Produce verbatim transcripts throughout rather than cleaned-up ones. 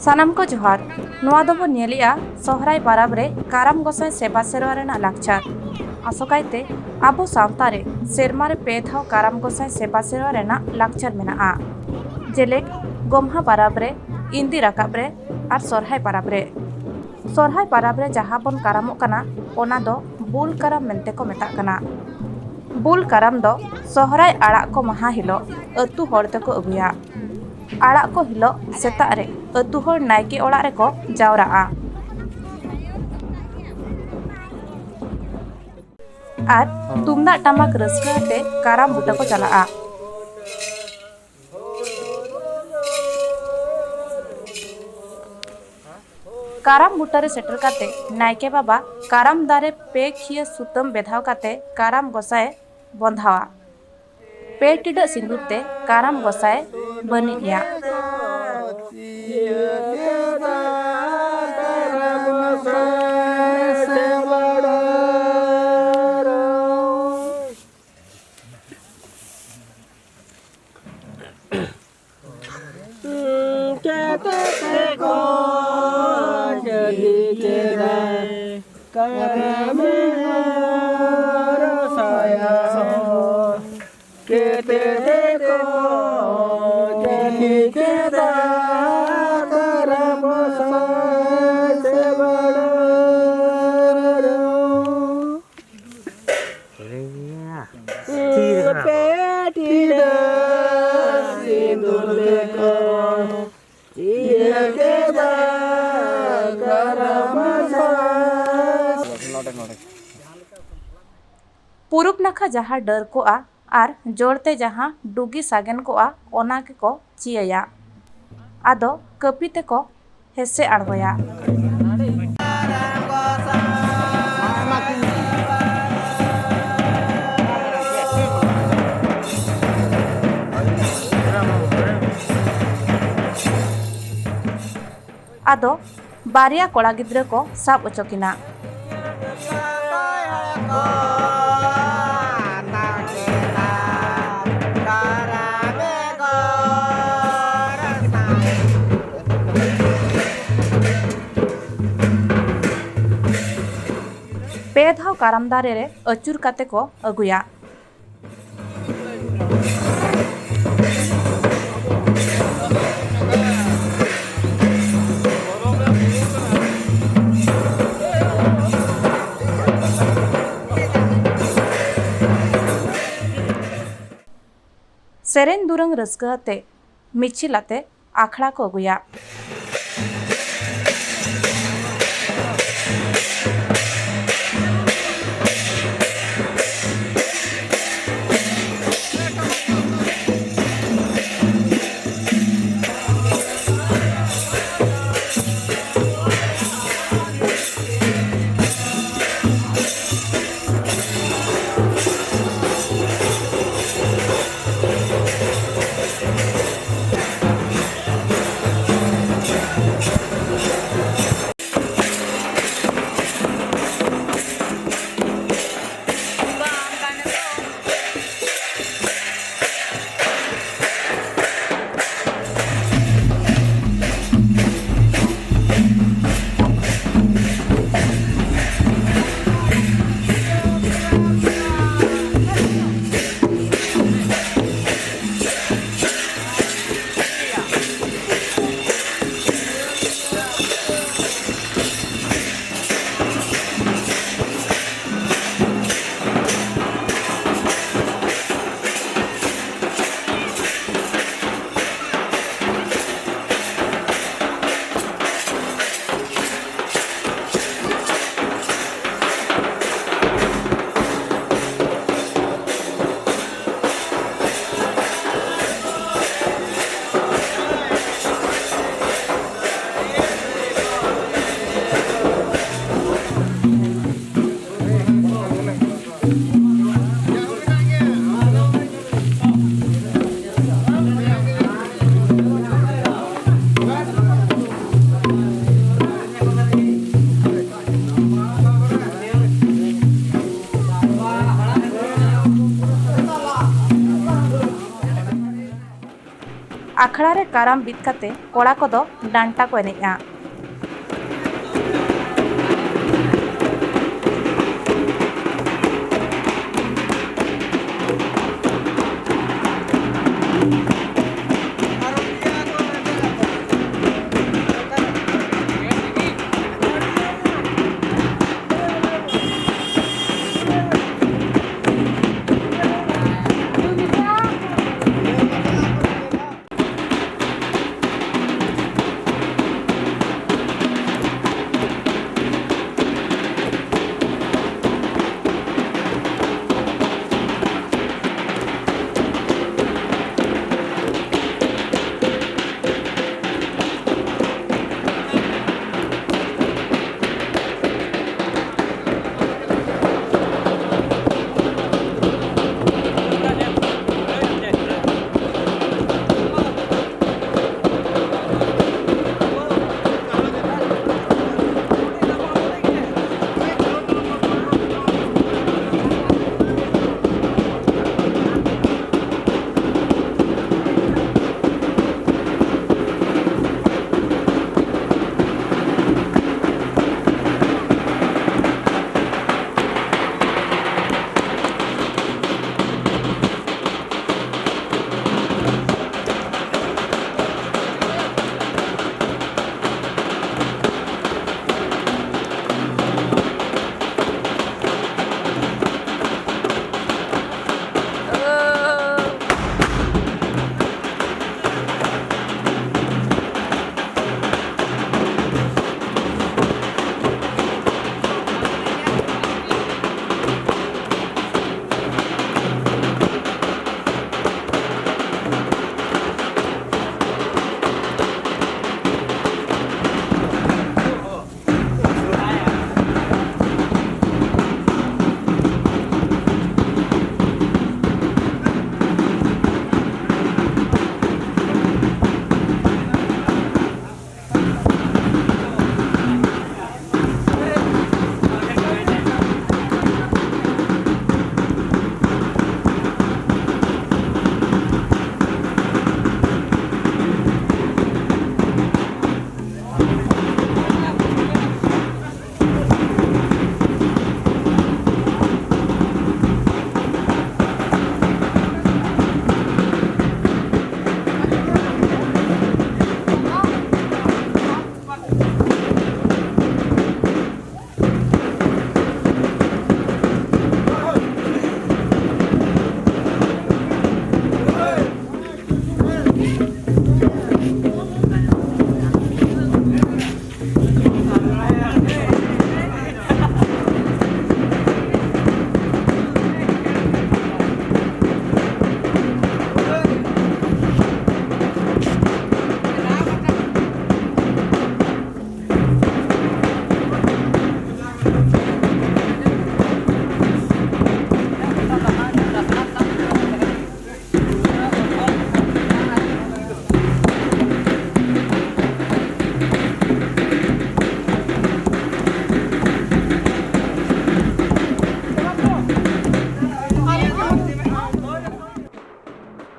ᱥᱟᱱᱟᱢ ᱠᱚ ᱡᱚᱦᱟᱨ᱾ ᱱᱚᱣᱟ ᱫᱚᱵᱚᱱ ᱧᱮᱞᱮᱜᱼᱟ ᱥᱚᱦᱨᱟᱭ ᱯᱟᱨᱟᱵᱽ ᱨᱮ ᱠᱟᱨᱟᱢ ᱜᱚᱸᱥᱟᱭ ᱥᱮᱵᱟ ᱥᱮᱨᱣᱟ ᱨᱮᱱᱟᱜ ᱞᱟᱠᱪᱟᱨ᱾ ᱟᱥᱚᱠᱟᱭᱛᱮ ᱟᱵᱚ ᱥᱟᱶᱛᱟ ᱨᱮ ᱥᱮᱨᱢᱟ ᱨᱮ ᱯᱮ ᱫᱷᱟᱣ ᱠᱟᱨᱟᱢ ᱜᱚᱸᱥᱟᱭ ᱥᱮᱵᱟ ᱥᱮᱨᱣᱟ ᱨᱮᱱᱟᱜ ᱞᱟᱠᱪᱟᱨ ᱢᱮᱱᱟᱜᱼᱟ, ᱡᱮᱞᱮᱠ ᱜᱚᱢᱦᱟ ᱯᱟᱨᱟᱵᱽ ᱨᱮ, ᱤᱱᱫᱤ ᱨᱟᱠᱟᱵ ᱨᱮ ᱟᱨ ᱥᱚᱨᱦᱟᱭ ᱯᱟᱨᱟᱵᱽ ᱨᱮ᱾ ᱥᱚᱨᱦᱟᱭ ᱯᱟᱨᱟᱵᱽ ᱨᱮ ᱡᱟᱦᱟᱸ ᱵᱚᱱ ᱠᱟᱨᱟᱢᱚᱜ ᱠᱟᱱᱟ, ᱚᱱᱟ ᱫᱚ ᱵᱩᱞ ᱠᱟᱨᱟᱢ ᱢᱮᱱᱛᱮ ᱠᱚ ᱢᱮᱛᱟᱜ ᱠᱟᱱᱟ᱾ ᱵᱩᱞ ᱠᱟᱨᱟᱢ ᱫᱚ ᱥᱚᱦᱨᱟᱭ ᱟᱲᱟᱜ ᱠᱚ ᱢᱟᱦᱟ ᱦᱤᱞᱳᱜ ᱟᱹᱛᱩ ᱦᱚᱲ ᱛᱮᱠᱚ ᱟᱹᱜᱩᱭᱟ᱾ ᱟᱲᱟᱜ ᱠᱚ ᱦᱤᱞᱳᱜ ᱥᱮᱛᱟᱜ ᱨᱮ ᱟᱹᱛᱩ ᱦᱚᱲ ᱱᱟᱭᱠᱮ ᱚᱲᱟᱜ ᱨᱮᱠᱚ ᱡᱟᱣᱨᱟᱜᱼᱟ ᱟᱨ ᱛᱩᱢᱫᱟᱜ ᱴᱟᱢᱟᱠ ᱨᱟᱹᱥᱠᱟᱹ ᱟᱛᱮ ᱠᱟᱨᱟᱢ ᱵᱩᱴᱟᱹ ᱠᱚ ᱪᱟᱞᱟᱜᱼᱟ᱾ ᱠᱟᱨᱟᱢ ᱵᱩᱴᱟᱹ ᱨᱮ ᱥᱮᱴᱮᱨ ᱠᱟᱛᱮ ᱱᱟᱭᱠᱮ ᱵᱟᱵᱟ ᱠᱟᱨᱟᱢ ᱫᱟᱨᱮ ᱯᱮ ᱠᱷᱤᱭᱟᱹ ᱥᱩᱛᱟᱹᱢ ᱵᱮᱫᱷᱟᱣ ᱠᱟᱛᱮ ᱠᱟᱨᱟᱢ ᱜᱚᱸᱥᱟᱭ ᱵᱚᱸᱫᱷᱟᱣᱟ᱾ ᱯᱮ ᱴᱤᱰᱟᱹᱜ ᱥᱤᱸᱫᱩᱨ ᱛᱮ ᱠᱟᱨᱟᱢ ᱜᱚᱸᱥᱟᱭ ᱵᱟᱹᱱᱤᱡ ᱮᱭᱟ᱾ ᱯᱩᱨᱩᱵ ᱱᱟᱠᱷᱟ ᱡᱟᱦᱟᱸ ᱰᱟᱹᱨ ᱠᱚᱜᱼᱟ ᱟᱨ ᱡᱚᱲ ᱛᱮ ᱡᱟᱦᱟᱸ ᱰᱩᱜᱤ ᱥᱟᱜᱮᱱ ᱠᱚᱜᱼᱟ, ᱚᱱᱟ ᱜᱮᱠᱚ ᱪᱤᱭᱟᱹᱭᱟ᱾ ᱟᱫᱚ ᱠᱟᱹᱯᱤ ᱛᱮᱠᱚ ᱦᱮᱸᱥᱮ ᱟᱬᱜᱚᱭᱟ᱾ ᱟᱫᱚ ᱵᱟᱨᱭᱟ ᱠᱚᱲᱟ ᱜᱤᱫᱽᱨᱟᱹ ᱠᱚ ᱥᱟᱵ ᱚᱪᱚ ᱠᱤᱱᱟ᱾ ᱯᱮ ᱫᱷᱟᱣ ᱠᱟᱨᱟᱢ ᱫᱟᱨᱮ ᱨᱮ ᱟᱹᱪᱩᱨ ᱠᱟᱛᱮ ᱠᱚ ᱟᱹᱜᱩᱭᱟ᱾ ᱥᱮᱨᱮᱧ ᱫᱩᱨᱟᱹᱝ ᱨᱟᱹᱥᱠᱟᱹ ᱟᱛᱮ ᱢᱤᱪᱷᱤᱞ ᱟᱛᱮ ᱟᱠᱷᱲᱟ ᱠᱚ ᱟᱹᱜᱩᱭᱟ᱾ ᱟᱠᱷᱲᱟ ᱨᱮ ᱠᱟᱨᱟᱢ ᱵᱤᱫ ᱠᱟᱛᱮ ᱠᱚᱲᱟ ᱠᱚᱫᱚ ᱰᱟᱱᱴᱟ ᱠᱚ ᱮᱱᱮᱡᱼᱟ᱾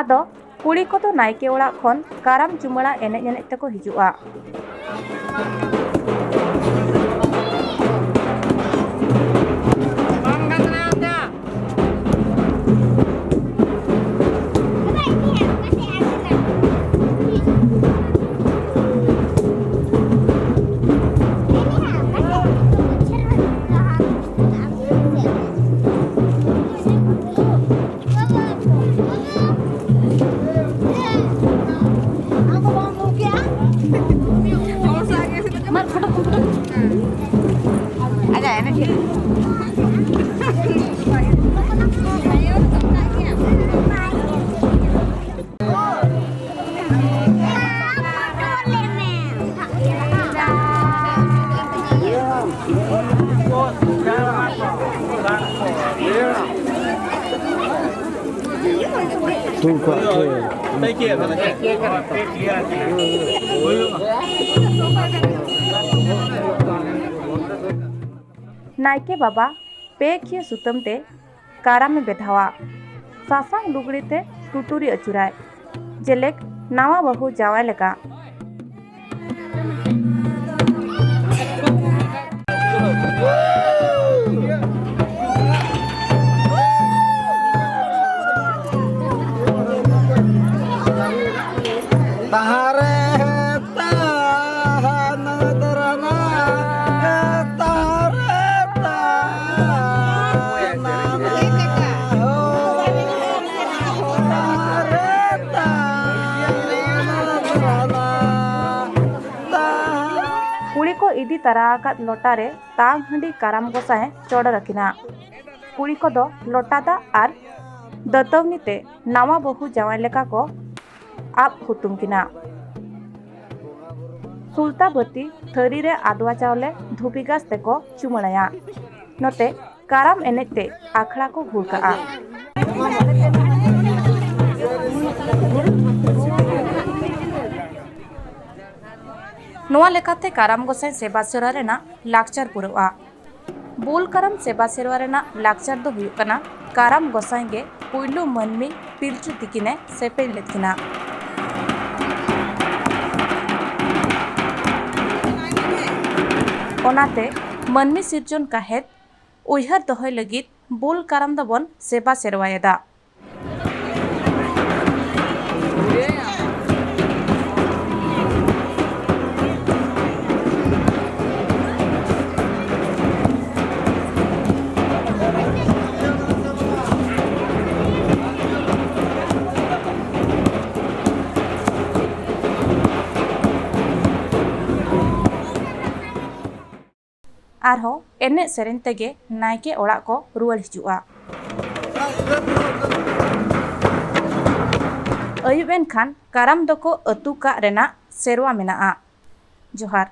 ᱟᱫᱚ ᱠᱩᱲᱤ ᱠᱚᱫᱚ ᱱᱟᱭᱠᱮ ᱚᱲᱟᱜ ᱠᱷᱚᱱ ᱠᱟᱨᱟᱢ ᱪᱩᱢᱟᱹᱲᱟ ᱮᱱᱮᱡ ᱮᱱᱮᱡ ᱛᱮᱠᱚ ᱦᱤᱡᱩᱜᱼᱟ᱾ ᱱᱟᱭᱠᱮ ᱵᱟᱵᱟ ᱯᱮ ᱠᱷᱤᱭᱟᱹ ᱥᱩᱛᱟᱹᱢ ᱛᱮ ᱠᱟᱨᱟᱢᱮ ᱵᱮᱫᱷᱟᱣᱟ᱾ ᱥᱟᱥᱟᱝ ᱞᱩᱜᱽᱲᱤ ᱛᱮ ᱴᱩᱴᱩᱨᱤ ᱟᱹᱪᱩᱨᱟᱭ, ᱡᱮᱞᱮᱠ ᱱᱟᱣᱟ ᱵᱟᱹᱦᱩ ᱡᱟᱶᱟᱭ ᱞᱮᱠᱟ᱾ ᱛᱟᱦᱟᱨᱮ ᱛᱟᱦᱟᱱ ᱫᱟᱨᱟᱱᱟ, ᱛᱟᱦᱟᱨᱮ ᱛᱟᱦᱟᱱ, ᱛᱟᱦᱟᱨᱮ ᱛᱟᱦᱟᱱ ᱫᱟᱨᱟᱱᱟ, ᱛᱟᱦᱟᱨᱮ ᱠᱩᱲᱤ ᱠᱚ ᱤᱫᱤ ᱛᱟᱨᱟ ᱟᱠᱟᱫ ᱞᱚᱴᱟ ᱨᱮ ᱛᱟᱝ ᱦᱟᱺᱰᱤ ᱠᱟᱨᱟᱢ ᱜᱚᱸᱥᱟᱭ ᱪᱚᱰᱚᱨ ᱟᱹᱠᱤᱱᱟ᱾ ᱠᱩᱲᱤ ᱠᱚᱫᱚ ᱞᱚᱴᱟ ᱫᱟᱜ ᱟᱨ ᱫᱟᱹᱛᱟᱹᱣᱱᱤ ᱛᱮ ᱱᱟᱣᱟ ᱵᱟᱹᱦᱩ ᱡᱟᱶᱟᱭ ᱞᱮᱠᱟ ᱠᱚ ᱟᱵ ᱦᱩᱛᱩᱢ ᱠᱤᱱᱟ᱾ ᱥᱩᱞᱛᱟ ᱵᱟᱹᱛᱤ ᱛᱷᱟᱹᱨᱤ ᱨᱮ ᱟᱫᱣᱟ ᱪᱟᱣᱞᱮ ᱫᱷᱩᱵᱤ ᱜᱷᱟᱥ ᱛᱮᱠᱚ ᱪᱩᱢᱟᱹᱲᱟᱭᱟ᱾ ᱱᱚᱛᱮ ᱠᱟᱨᱟᱢ ᱮᱱᱮᱡ ᱛᱮ ᱟᱠᱷᱲᱟ ᱠᱚ ᱜᱷᱩᱨ ᱠᱟᱜᱼᱟ᱾ ᱱᱚᱣᱟ ᱞᱮᱠᱟᱛᱮ ᱠᱟᱨᱟᱢ ᱜᱚᱸᱥᱟᱭ ᱥᱮᱵᱟ ᱥᱮᱵᱟ ᱨᱮᱱᱟᱜ ᱞᱟᱠᱪᱟᱨ ᱯᱩᱨᱟᱹᱜᱼᱟ᱾ ᱵᱩᱞ ᱠᱟᱨᱟᱢ ᱥᱮᱵᱟ ᱥᱮᱨᱣᱟ ᱨᱮᱱᱟᱜ ᱞᱟᱠᱪᱟᱨ ᱫᱚ ᱦᱩᱭᱩᱜ ᱠᱟᱱᱟ ᱠᱟᱨᱟᱢ ᱜᱚᱸᱥᱟᱭ ᱜᱮ ᱯᱩᱭᱞᱩ ᱢᱟᱹᱱᱢᱤ ᱯᱤᱞᱪᱩ ᱛᱤᱠᱤᱱᱮ ᱥᱮᱯᱮᱧ ᱞᱮᱫ ᱠᱤᱱᱟ᱾ ᱚᱱᱟᱛᱮ ᱢᱟᱹᱱᱢᱤ ᱥᱤᱨᱡᱚᱱ ᱠᱟᱦᱮᱫ ᱩᱭᱦᱟᱹᱨ ᱫᱚᱦᱚᱭ ᱞᱟᱹᱜᱤᱫ ᱵᱩᱞ ᱠᱟᱨᱟᱢ ᱫᱚᱵᱚᱱ ᱥᱮᱵᱟ ᱥᱮᱨᱣᱟᱭᱮᱫᱟ᱾ ᱟᱨᱦᱚᱸ ᱮᱱᱮᱡ ᱥᱮᱨᱮᱧ ᱛᱮᱜᱮ ᱱᱟᱭᱠᱮ ᱚᱲᱟᱜ ᱠᱚ ᱨᱩᱣᱟᱹᱲ ᱦᱤᱡᱩᱜᱼᱟ᱾ ᱟᱹᱭᱩᱵ ᱮᱱ ᱠᱷᱟᱱ ᱠᱟᱨᱟᱢ ᱫᱚᱠᱚ ᱟᱹᱛᱩ ᱠᱟᱜ ᱨᱮᱱᱟᱜ ᱥᱮᱨᱣᱟ ᱢᱮᱱᱟᱜᱼᱟ᱾ ᱡᱚᱦᱟᱨ᱾